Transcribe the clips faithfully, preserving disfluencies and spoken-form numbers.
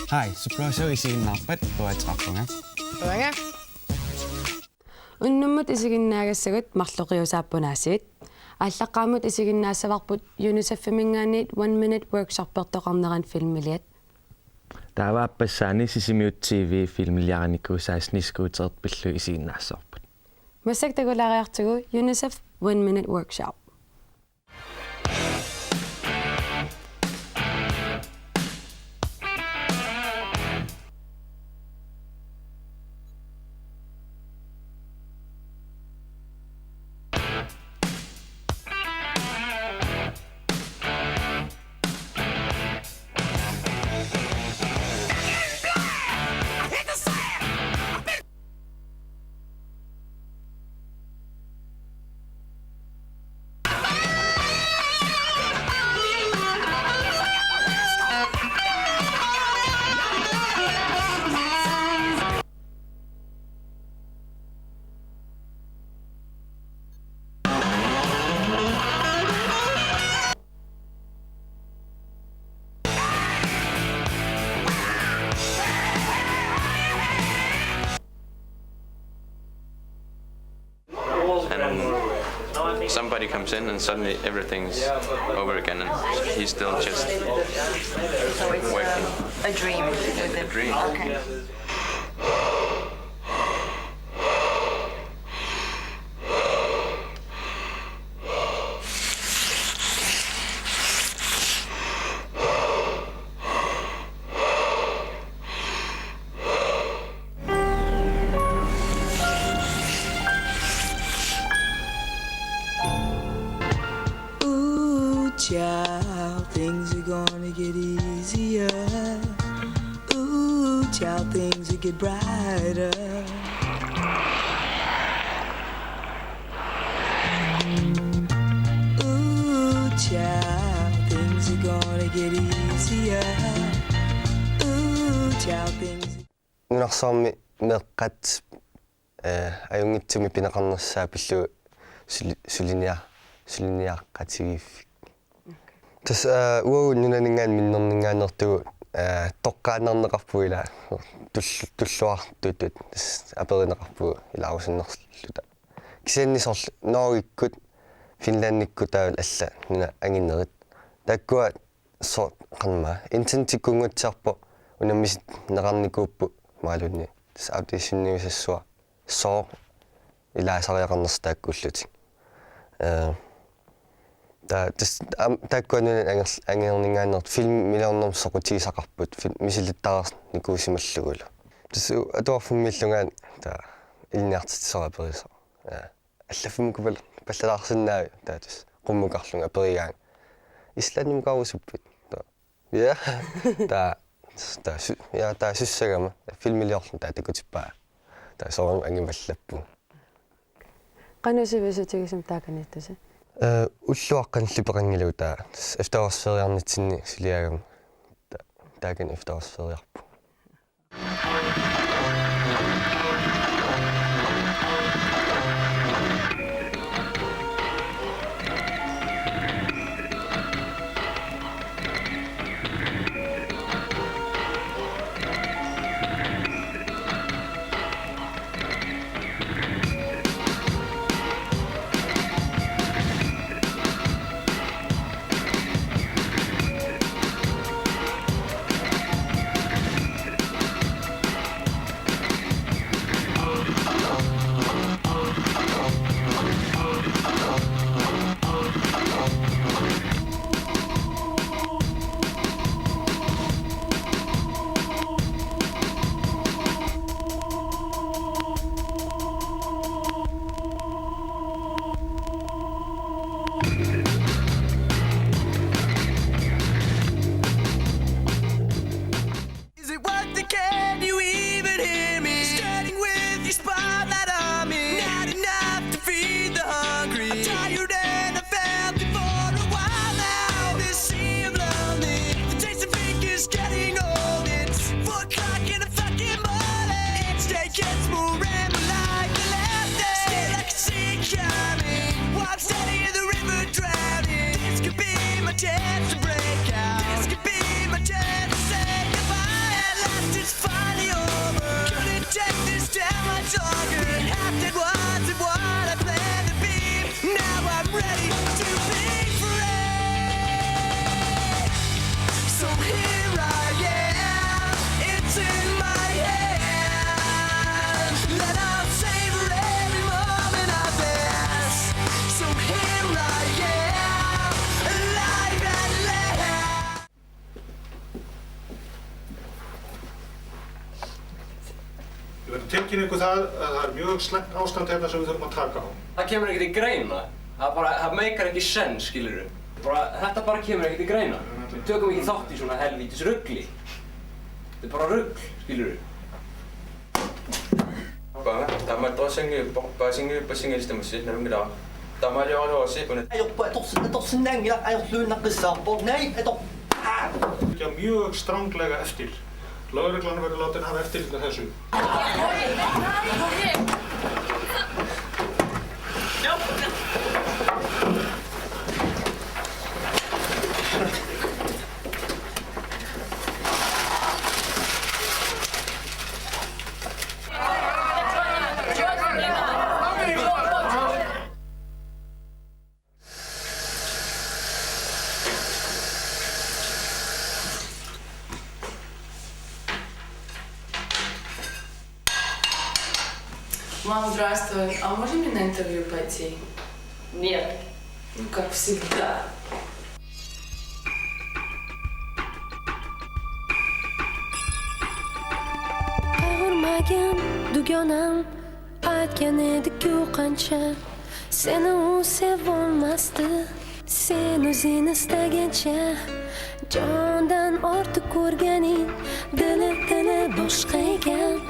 Hej, Surprise Show isiginnaarpat uatsaqarpunga. Uanga. Unnummut isiginnaagassagut marloqiusaappunaasiit. Aallaqqaammut isiginnaassavarput UNICEF-iminngaanniit One Minute Workshoppertoqarnerat filmiliat. Taava aappassaani Sisimiut T V filmiliarinikuusaa snescooterit pillugit isiginnaassavarput. Massakkut takulaariartigu UNICEF One Minute Workshop. And somebody comes in and suddenly everything's over again and he's still just So it's working. Uh, a dream. A dream. Okay. Ooh, child, things are gonna get easier. Ooh, child, things will get brighter. Ooh, child, things are gonna get easier. Ooh, child, things. Nunarsuarmi meeqqat, eh, ajunngitsumik pineqarnissaa pillugu suli-, sulinia-, suliniaqatigiiffik. Tassa, eh, uagut nunaninngaanniit minnerninngaanneersugut, eh, toqqaannarneqarpugut ila tullu-, tulluartutut tassa aperineqarpugut ilaarusunnerluta. Kisianni soorlu Norgekkut, Finlandikkut taavalu allat nunat anginerit. Taakkua soorlu qanma. Internettikkunngutsiarpoq unammineqarnikuupput imaluunniit. Tassa aappaatissinnissassuaq sooq ilaasariaqarnersoq taakkuullutik. Eh, ta-, tas-, am-, taakkua nunat anger-, angerninngaanneersut filmiliornermut soqutigisaqarput, fil-, misilittagaqarnikuusimallugulu. Tassa u-, atuarfimmiillungaanniit taava ilinniartitsisera aperisoq. Ja. Allaffimmukku pal-, pallalaarsinnaaviuk taava tassa qummukarlunga aperigaanga: Islandimukarusuppit? Taava. Ja. Taava, taava sy-, ja, taava syssagama filmiliorlunga taava takutippaa. Taava soorunami angimallappugut. Qanoq sivisutigisumik taakaniittusi? Eh, ulluaqqanik peqanngilagut taava. Efterårsferiarnitsinni suliagama. Ta-, taakani efterårsferiarpugut. Is it worth it? Can you even hear me? Standing with your spotlight on me. Not enough to feed the hungry. I'm tired and I felt it for a while now. This sea of lonely. The taste of drink is getting old. It's four o'clock in the fucking morning. Each day gets more and more like the last day. Still I can see it coming. While I'm standing in the river drowning. This could be my chance to break out. This could be my chance to say goodbye. Kynni, kun tää, tää er mjög slæmt ástand, tað er sem við erum at taka á. Tað kemur ekkert til greina. Tað bara, tað meikar ekki sens, skilurðu. Bara, tað bara kemur ekkert til greina. Tökum ekki þátt í svona helvítis rugli. Tað er bara rugl, skilurðu. Banga, tama tosengi, pasingi, pasingi, stemma sit, nalungi da. Tama jo, jo, sit, kun. Ajorpa, atorsin-, atorsinnaanngilaq, ajorluinnaqqissaarpoq. Nei, ator-, aa! Ja mjög stranglega eftir. Lögreglan verður látin hafa eftirlit með Мам, здравствуй. А можно мне на интервью пойти? Нет. Ну, как всегда. Qayg'urmagin, dugonam, aytgan edi-ku qancha, seni u sevolmasdi. Sen o'zing istagancha, jondan ortiq ko'rganing, dili, dili boshqa ekan.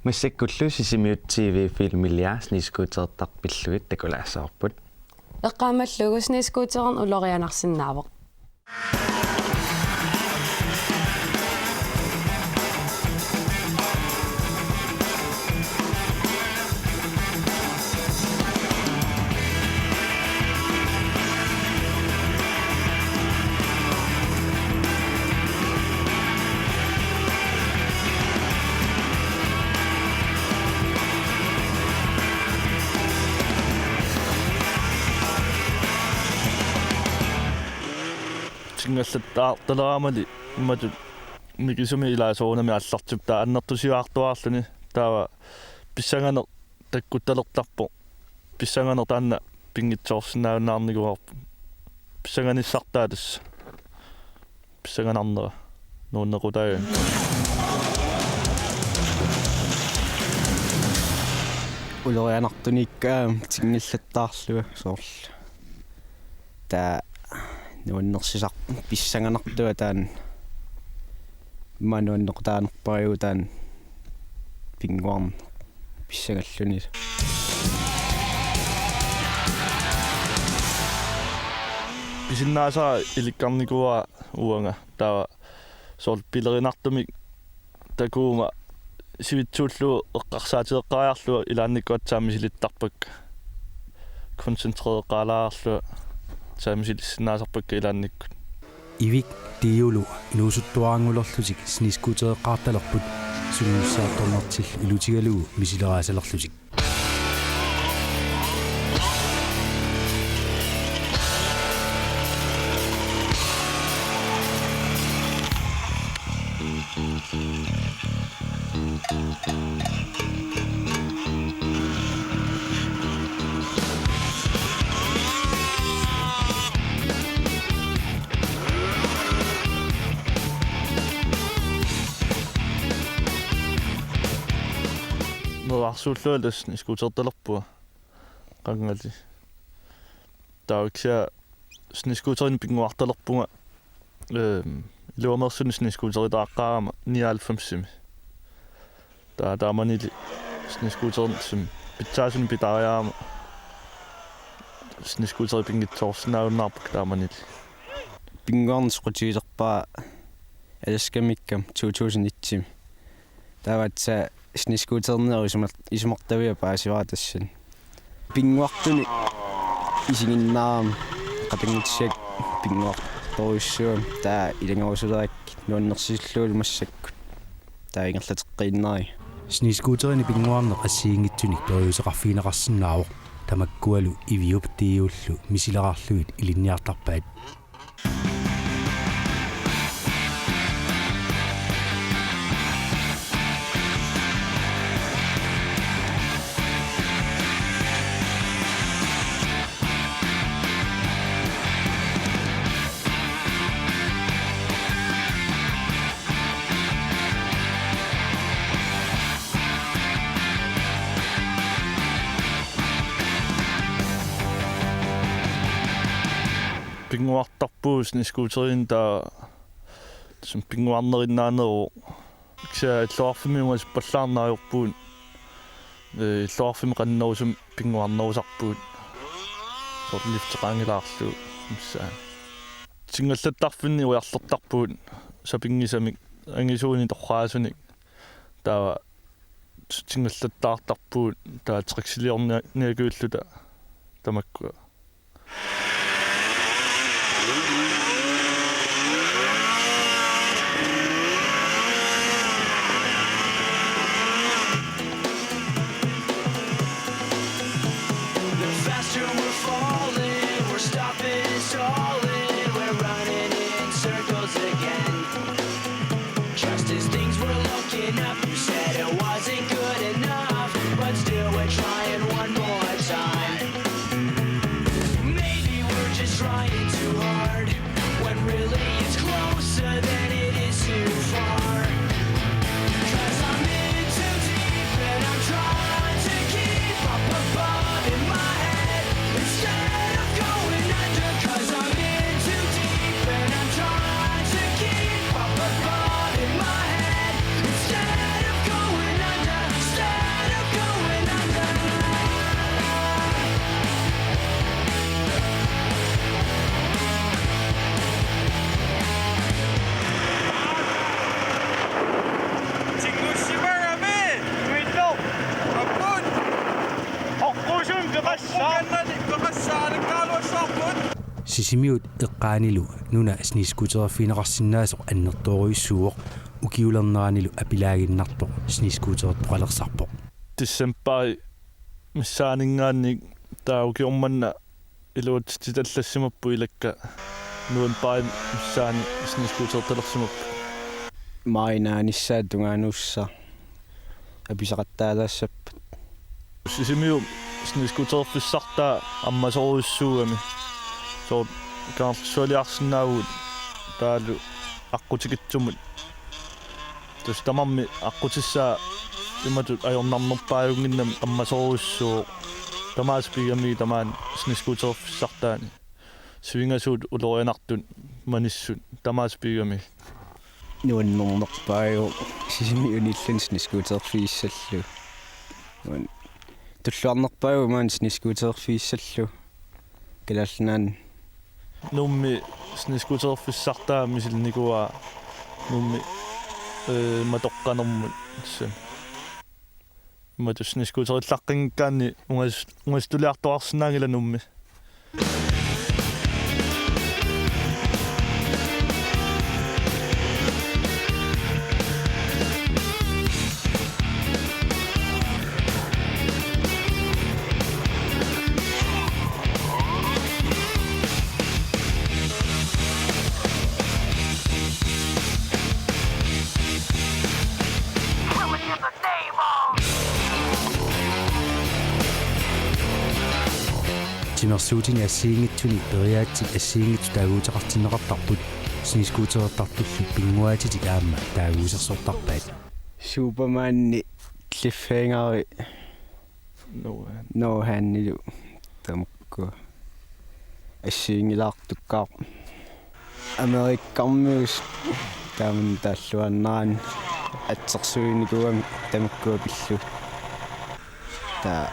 Massakkullu Sisimiut T V-filmiliaq snescootertarpillugit takulaassavarput. Eqqaamallugu snescooterinik ulorianarsinnaavoq. Singallattaartaleraamali imatut mikisumik ilaa soorunami aallartippoq, taava annertusiartuaarluni, taava pissanganeq takkuttalertarpoq. Pissanganeq taanna pinngitsoorsinnaajunnaarnikuuarput. Pissanganissartaa tassa. Pissanganarnera. Nuunnequtaajuk. Ulorianartunik, aam, singallattaarlunga soorlu. Taava nuannersisarpoq pissanganartua taanna. Immaqa nuannequtaanerpariuvoq taanna pinnguarneq pissangalluni. Pisinnaasara ilikkarnikuuara uanga, taava soorlu pilerinartumik takuuma sivitsuullugu eqqarsaatigeqqaariarlunga ilaannikkut aatsaat misilittarpakka. Koncentrereqqaalaarlunga aatsaat misilissinnaasarpakka ilaannikkut. Ivik Tiiulu inuusuttuarangulerlutik snescootereqqaartalerput sungiussaartornertillu ilutigalugu misileraassalerlutik. Meerarsuullunga tassa snescootertalerpunga qangali. Taava kisianni snescooterinik pinnguartalerpunga, ehm, iluameersunik snescooteritaqqaarama nioghalvfemsimi. Taava taamanili snescooterinik tassa pitsaasunik pitariarama snescooterit pinngitsoorsinnaajunnaarpakka taamanili. Pinnguarneq soqutigilerpara Alaskamiikkama to tusind et-imi. Taava aatsaat snescooternerup isumar-, isumartavia paasivara tassani. Pinnguartunik isiginnaarama qatanngutissiaq pinnguartorujussuugami, taava ilannguusulerakkit nuannersusillugu massakkut. Taava ingerlateqqiinnarlugu. Snescooterinik pinnguarneq assigiinngitsunik periuseqarfigineqarsinnaavoq, tamakkualu Iviup Tiiullu misileraarlugit ilinniartarpaat. pinnguartarpugut snescooterinik, taava tassami pinnguarnerinnaaneruvoq. Kisianni illoqarfimmi ungasippallaarneq ajorpugut. Ee, illoqarfimmi qannerusumik pinnguarnerusarpugut. Soorlu lifteqaanngilaarlugu missaani. Singallattarfinni ujarlertarpugut sapinngisamik angisuunik torraasunik. Taava singallattaartarpugut taava treksiliorniakuilluta tamakkua. The faster we're falling, we're stopping, stalling, we're running in circles again. Just as things were looking up, you said it wasn't good enough, but still we're trying one more time. Maybe we're just trying too hard, when really it's closer than it is too far. 'Cause I'm in too deep and I'm trying to keep up above in my head instead of going under. 'Cause I'm in too deep and I'm trying to keep up above in my head instead of going under, instead of going under. Tingussimarami! Uillu! Apput! Oqqusun peqassaa! Oqqukanani peqassaanakkaluassaarput! Sisimiut eqqaanilu nuna snescooterfigineqarsinnaasoq annertoorujussuuvoq, ukiulerneranilu apilaaginnartoq snescootertoqalersarpoq. Decembari missaaninngaanniit taava ukioq manna iluatsitsitallassimapput ilakka, novembari missaani snescootertalersimapput. Maajip naanissaata tungaanut apisaqattaalaassappat. Sisimiut snescooterfissartaa ammasorujussuugami. Soorlu Kangerlussualiarsinnaavugut taavalu aqqutikitsumut. Tassa tamarmik aqqutissaat imatut ajornarnerpaajunnginnami ammasorujussuuvoq. Tamaasa pigamigit tamaani snescooterfissartaani. Sivingasuut ulorianartut manissut tamaasa pigamigit. Nuannernerpaajuvoq Sisimiunillu snescooterfigissallugu. Uani tulluarnerpaajuvoq maani snescooterfigissallugu. Kalaallit Nunaanni. Nuummi snescooterfissartaa misilinnikuuara Nuummi, ee, matoqqanermut. Tassa. Imatut snescooterillaqqinngikkaanni ungas-, ungasituliartoqarsinnaanngilaq Nuummi. Timersuutini assigiinngitsuni periaatsit assigiinngitsut taaguuteqartinneqartarput, snescootertartullu pinnguaatitik aamma taaguusersortarpaat. Supermani cliffhangeri. Nohan. Nohanilu tamakku assiginngilaartukkaarput. Amerikkarmiusut taamani taalluaannarani atsersuinikuugami tamakkua pillugit. Taava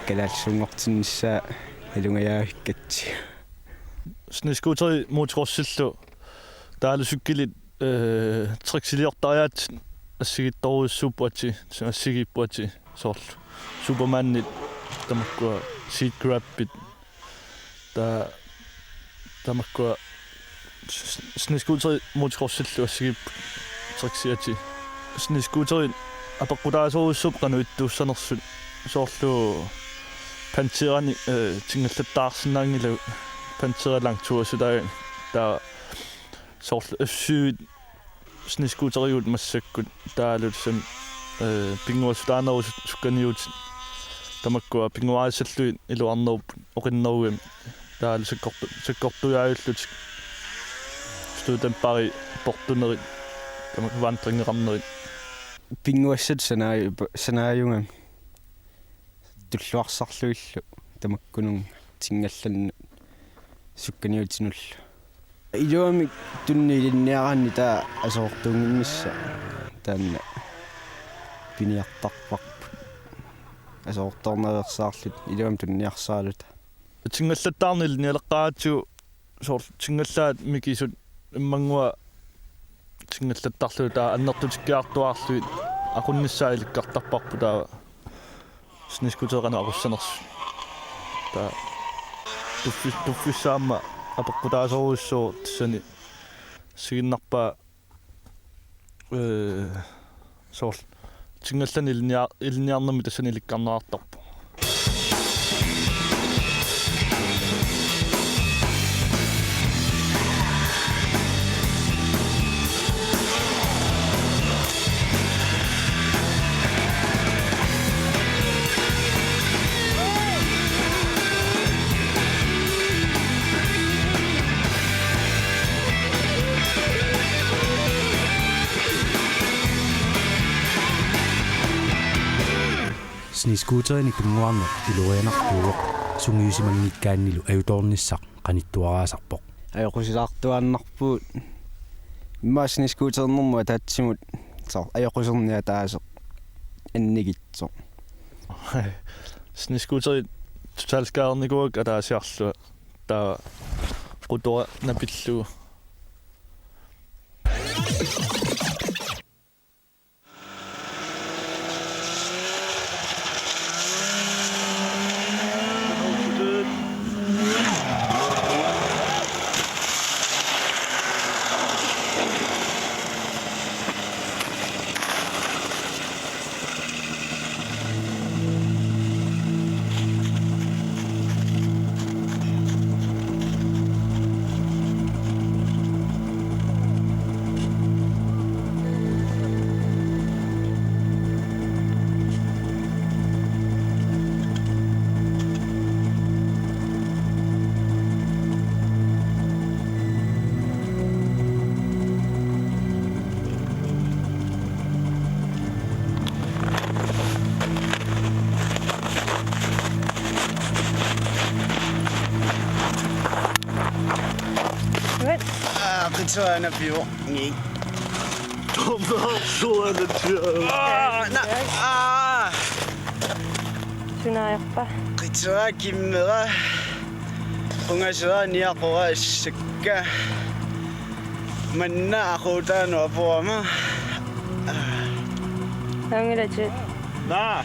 kalaallisuunngortinnissaa ilungajaavikkatsigu. Snescooteri motocrossillu taavalu cykelit, ee, tricksiliortariaatsit assigiittorujussuupput atii, assigiipput atii, soorlu Supermanit tamakkua, seat grabit, taava tamakkua s-, snescooteri motocrossillu assigiipput tricksi atii. Snescooterit apeqqutaasorujussuupput qanoq ittuussanersut, soorlu Pantherani, ee, tingallattaarsinnaanngilagut, Panther Langtursitaagami, taava soorlu F syv snescooterigut massakkut taavalu tassami, ee, pinnguassutaanerusoq sukkaniutit tamakkua pinnguarissallugit iluarnerupput oqinnerugami, taavalu sakkortu-, sakkortuujaavillutik, støddæmperi portunerit, tamakku vandringeqarnerit. Pinnguassat sanaajup-, sanaajugami. Tulluarsarlugillu tamakkununnga tingallannut sukkaniutinullu. Iluamik tunniit ilinniaraanni taava aserortuunnginnissaa. Taanna piniartarparput. Aserortoornaveersaarluta iluamik tunniarsaraluta. Tingallattaarneq ilinnialeqqaaratsigu soorlu tingallaat mikisut immannguaq tingallattarlugit taava annertutikkiartuaarlugit aqunnissaa ilikkartarparput taava snescooterit qanoq aqussanersut. Taava tuffi-, tuffissaq aamma apeqqutaasorujussuuvoq tassani assigiinnarpaa, ee, soorlu tingallanik ilinniar-, ilinniarnermi tassani ilikkarneqartarpoq. Snescooterinik pinnguarneq ilorianartuuvoq, sungiusimanngikkaannilu ajutoornissaq qanittuaraasarpoq. Ajoqusilaartuaannarpugut. Immaqa snescooternermut ataatsimut soorlu ajoquserneq ataaseq annikitsoq. Snescooterit totalskadernikuuakka ataasiarlunga. Taava qutua napillugu. Aa, qitsuaana pivoq. Ni. Tommersuana tia. Aa, na, aa. Sunaajorpa? Qitsua kimmera. Ungasua niaqora assakka. Manna aquutaanut apuama. Angilatit. Naa.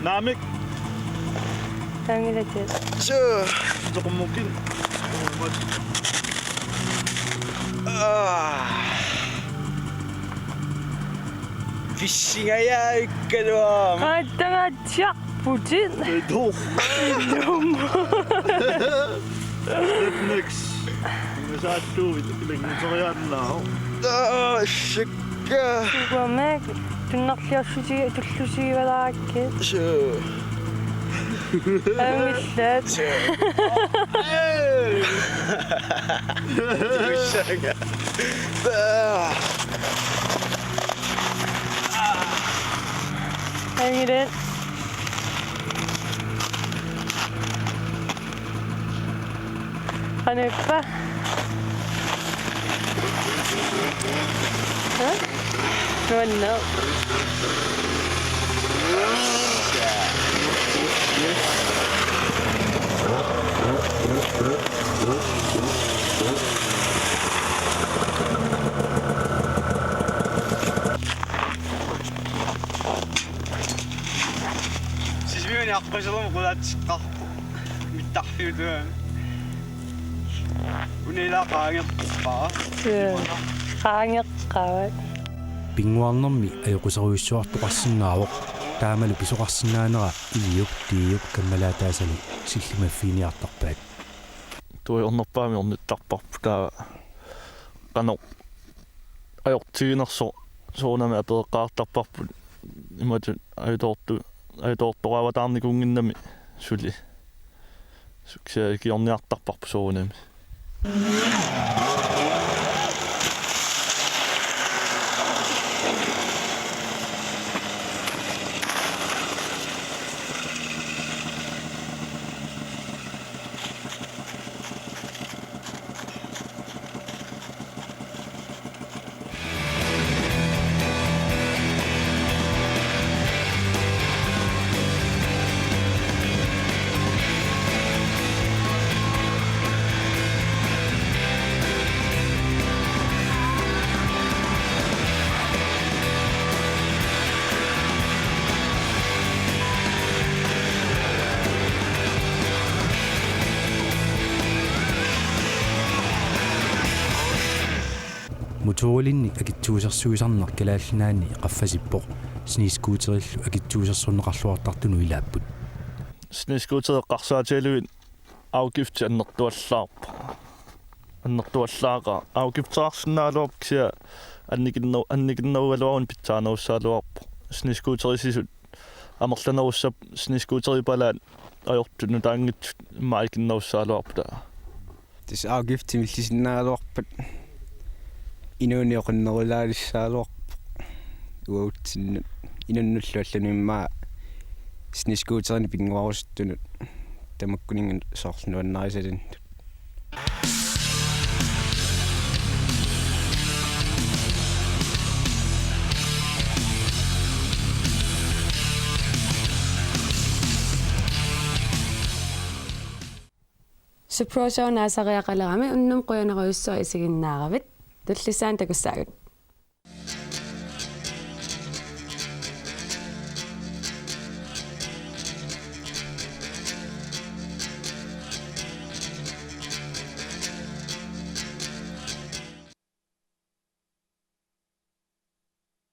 Naamik. Angilatit. Suu. Toqummukin. Aa. Pissingajaakkaluarama. Qaattangaatsiarputit. Edo. Edo. Next. Ngasaalluuvit ilannguseriaannaavoq. Aa, shakka. Sukuamik tunnarliorsuti tullusiivalaakkit. Suu. Angillat. Suu. Ee. Tussanga. Aa. Angilat. Qanoq ippa? Ha? Nuanneq. Sisimiuni aqquserumut qulaatseqqaarpoq. Mittarfiutuugami. Una ilaa qaangeqqaara. Ee, qaangeqqaaraat. Pinnguarnermi ajoquserujussuartoqarsinnaavoq, taamalu pisoqarsinnaanera Iliup Tiiup kammalaataasalu sillimaffiginiartarpaat. Tuajornerpaamik ornittarparput taava qanoq ajortiginersoq soorunami apereqqaartarparput imatut ajutoortu-, ajutoortoraavataarnikuunnginnami suli. Suksiakiorniartarparput soorunami. Motorilinnik akitsuusersuisarneq Kalaallit Nunaanni qaffasippoq. Snescooterillu akitsuusersorneqarluartartunut ilaapput. Snescooterit eqqarsaatigalugit afgifti annertuallaarpoq. Annertuallaaqaaq. Afgifteqarsinnaagaluarpoq kisianni annikinner-, annikinnerugaluaruni pitsaanerussagaluarpoq. Snescooterisisut amerlanerussappat snescooteripalaat ajortut nutaanngitsut immaqa ikinnerussagaluarput taava. Tassa afgifti millisinnaagaluarpat inuuneq oqinnerulaalissagaluarpoq. Uagutsinnut inunnullu allanut immaqa snescooterinik pinnguarusuttunut tamakkuninnga soorlu nuannarisalinnut. Suproshow naasariaqalerami unnuk qujanarujussuaq isiginnaaravit. Tullissaani takussaagut.